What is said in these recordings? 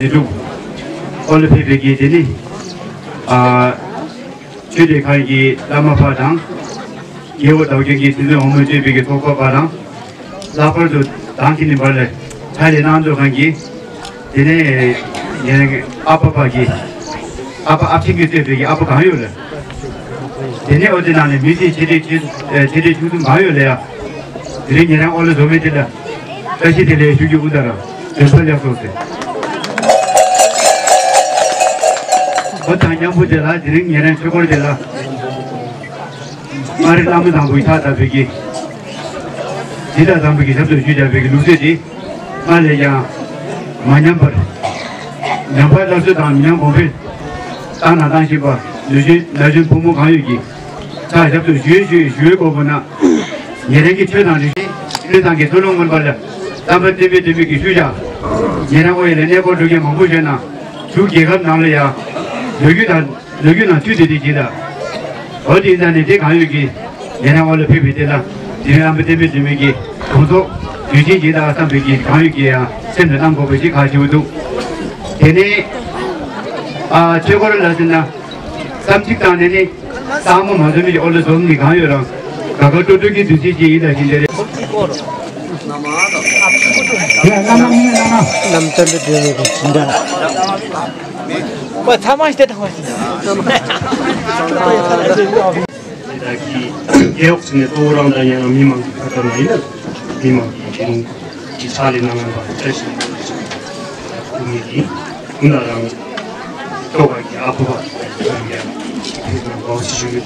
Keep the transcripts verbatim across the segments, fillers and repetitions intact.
ནི་འདུག། ཨོ་ལེ་ཕེབས་པའི་གི་དེ་ནི་ཨ་ཆོས་སྡེ་ཁག་གི་བླ་མ་པ་དང་རྒྱལ་བ་དྭགས་བོད་ཀྱི་སྲིད་དོན་འོག་མའི་སྤྲུལ་པའི་གི་ཚོགས་པ་པ་དང་། ལྷག་པར་དུ་དང་གི་ནི་བར་ལ་ཁྲལ་ལེན་གནང་མཛད་མཁན་གྱི་དེ་ནས་ངེད་རང་གི་ཨ་ཕ་པ་གི་ཨ་ཕ་ཨ་ཕྱིན་གྱི་གཙོས་པའི་གི་ཨ་ཕ་གང་ཡོད་ལ། དེ་ནས་ཨོ་དེ་ནང་ནས་མི་སེར་ཆེ་གྲས་ཆེ་ཆེ་གྲས་ཆུང་གསུམ་གང་ཡོད་ལ་ཡ། དེ་རིང་ངེད་རང་ཨོ་ལེ་འཛོམས་མི་དེ་ལ་བཀྲ་ཤིས་བདེ་ལེགས་ཞུ་རྒྱུ་འུ་ད་ར་དོན་ཕ་ལེགས་སོ་ཟེར། ཨོ་དང་མཉམ་པོ་དེ་ལ་དེ་རིང་ངེད་རང་ཆོས་སྐོར་དེ་ལ་མངའ་རིས་བླ་མ་དང་པོའི་ཕྱག་བཏབ་པའི་གི་དེ་དང་དམ་པའི་གི་ཞབས་ཏོག་ཞུས་བཞག་པའི་གི་ལུགས་སྲོལ་དེ་སྔར་ལས་ཀྱང་མ་ཉམས་པར་ཉམས་པ་སླར་གསོ་དང་མི་ཉམས་གོང་འཕེལ་བཏང་ན་བཏང་བཞིན་པ་ལུས་ཅན་ན་གཞོན་ཕོ་མོ་གང་ཡོད་ཀྱིས་ཕྱག་ཞབས་ཏོག་ཞུ་ཞུ་ཞུ་བའི་སྐོར་ན་ངེད་རང་གི་ཆོས་དང་རིག་གཞུང་ཆོས་དང་གི་ཚུལ་སློབ་མངོན་པ་ལ་བསམ་པ་བརྟན་པའི་བརྟན་པའི་གི་ཤུལ་བཞག་ངེད་རང་ཨོ་ཡ་ལ་གནས་སྐོར་འགྲོ་མཁན་མང་པོ་ཡོད་ན་ཚུར་རྒྱལ་ཁབ་ནང་ལ་ཡ་ལོ་རྒྱུས་དང་ལོ་རྒྱུས་ནང་ཚུད་དེ་དེ་བྱེད་ད། འོ་དེ་ཡིན་ད་ནི་དེ་གང་ཡོད་ཀྱི་ངེད་རང་ཨོ་ལེ་ཕེབས་པའི་དེ་ལ་དེ་རིང་ཨམ་བི་བསྟན་པའི་འདུན་མའི་གི་དགོངས་རྫོགས་དུས་ཆེན་གྱི་ད་བསམ་པའི་གི་གང་ཡོད་ཀྱི་ཡང་སེམས་ལ་གནང་དགོས་པའི་ཞིག་ཁག་ཆེ་བོ་འདུག། དེ་ནས་ཨ་ཆོས་སྐོར་ལ་ཟེར་ན་བསམ་གཞིག་བཏང་ནས་ནི་གཙང་མ་མ་འཛོམས་མི་གི་ཨོ་ལེ་འཛོམས་ནི་གང་ཡོད་རང་དགའ་དགའ་སྤྲོ་སྤྲོ་གི་དུས་ཚོད་ཅིག་ཡིན་ད་བཞིན་དེ་རེད། ཡ་ལ་ན་མི་ལ་ན་ལམ་སྟོན་པའི་འདུན་མའི་གི་ཞིང་ཁམས། པ་ཚང་མ་ཞིག་དེ་དང་བ་ཞིག། དེ་དག་གི་རྒེད་འོག་ཚུན་ནི་གཙོ་བོ་རང་དང་ཡང་མི་མང་གི་ཁ་ཐུག་ན་ཡིན་ན་མི་མང་གི་དེ་རིང་གི་ཕྱག་ལས་གནང་བ་བཀྲ་ཤིས་བདེ་ལེགས་ཞུ་གི་ཡིན། ད་རང་ཁྱོ་ག་གི་ཨ་ཁུ་པ་ཡང་ཕེབས་ན་དགའ་བ་ཞིག་ཞུ་གི།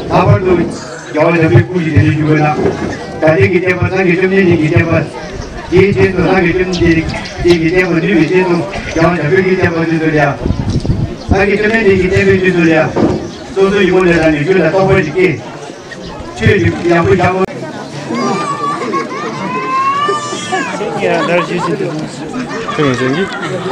ལྷག་པར་དུ་རྒྱལ་བ་འཇམ་དཔལ་སྐུ་ཞིག་དེ་ནས་བཞུགས་པ་ན། དགའ་ལྡན་གྱི་བསྟན་པ་སངས་རྒྱས་བཅོམ་ལྡན་འདས་ཀྱི་བསྟན་པ་དེའི་རྗེས་སུ་སངས་རྒྱས་བཅོམ་ལྡན་འདས་ཀྱི་བསྟན་པ་ནུས་པའི་རྗེས་སུ་རྒྱལ་བ་འཇམ་དཔལ་གྱི་བསྟན་པ་ནུས་སུ་ལ་ཡ། སངས་རྒྱས་བཅོམ་ལྡན་འདས་ཀྱི་བསྟན་པའི་ནུས་སུ་ལ་ཡ། སོ་སོའི་ཡུལ་ལས་རང་གི་རྒྱུད་ལ་རྟོགས་པ་ཞིག་སྐྱེས། ཆོས་ཡག་པོ་བྱ་དགོས། ཁྱེད་རང་འདྲ་ཞིག་ཞིག་འདུག། ཁྱེད་རང་ཞིག་འདུག།